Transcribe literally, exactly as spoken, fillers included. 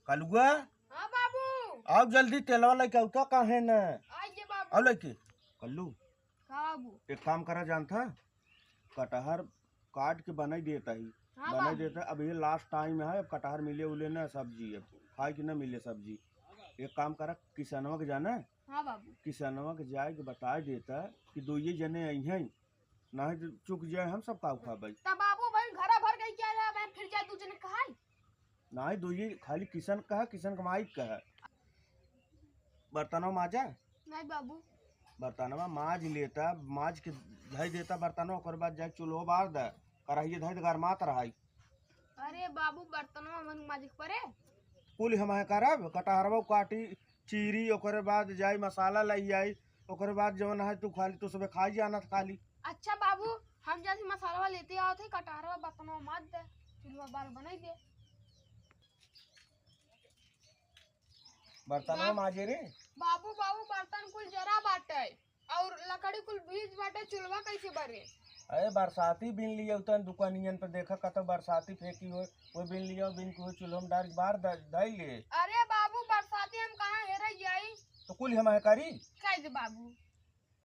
कलुआ, हाँ बाबू। आओ जल्दी, तेलवा लेके आओ तो। काहे न? आइए बाबू। आओ लेके। कल्लू, का बाबू? एक काम करा जानता, कटहर काट के बनाई देता ही। हाँ बनाई बाबू। देता। अब ये लास्ट टाइम है, अब कटहर मिले उले ना सब्जी, अब खाए के ना मिले सब्जी। एक काम करा, किसनवा के जाना, हाँ बाबू। किसनवा के जाए के बताए देता कि दुइये जने अइहैं, नाहीं तो चुक जाए, हम सब का खाबै। तब बाबू भाई घरा भर गई क्या है, बहन फिर जाए दू जने कहाई? नाहीं, दुइये खाली किसन कहा, किसन के माई कहा। बर्तनवा माजा। नहीं बाबू। बर्तनवा माज लेता, माज के धई देता बर्तनवा, ओकर बाद जाए चूल्हो बार दे, करहिए धई दे, गरमात रहाई। अरे बाबू, बर्तनवा मन माजे के परे। कुल हम है करब, कटहरवा काटी, चीरी, ओकरे बाद जाई मसाला लई आई, ओकरे बाद जवन है तू खाली, तू सबे खाई जाना त खाली। अच्छा बाबू, हम जैसे मसाला लेते आओ थे, कटहरवा बर्तनवा माज दे, चूल्हा बार बनाई दे। बर्तनवा बाबू, माजे रे। बाबू, बाबू, बर्तन कुल जरा बाटे और लकड़ी कुल भीज बाटे, चूल्हा कैसे बरे? अरे बरसाती बिन लिया उतन दुकानियन पे देखा कतो बरसाती फेंकी हो, वो बिन लिया, बिन के हो चूल्हा में डाल के बार द-, धई ले। अरे बाबू, बरसाती हम कहाँ हेरे जाई? तो कुल हम है करी। कह दे बाबू।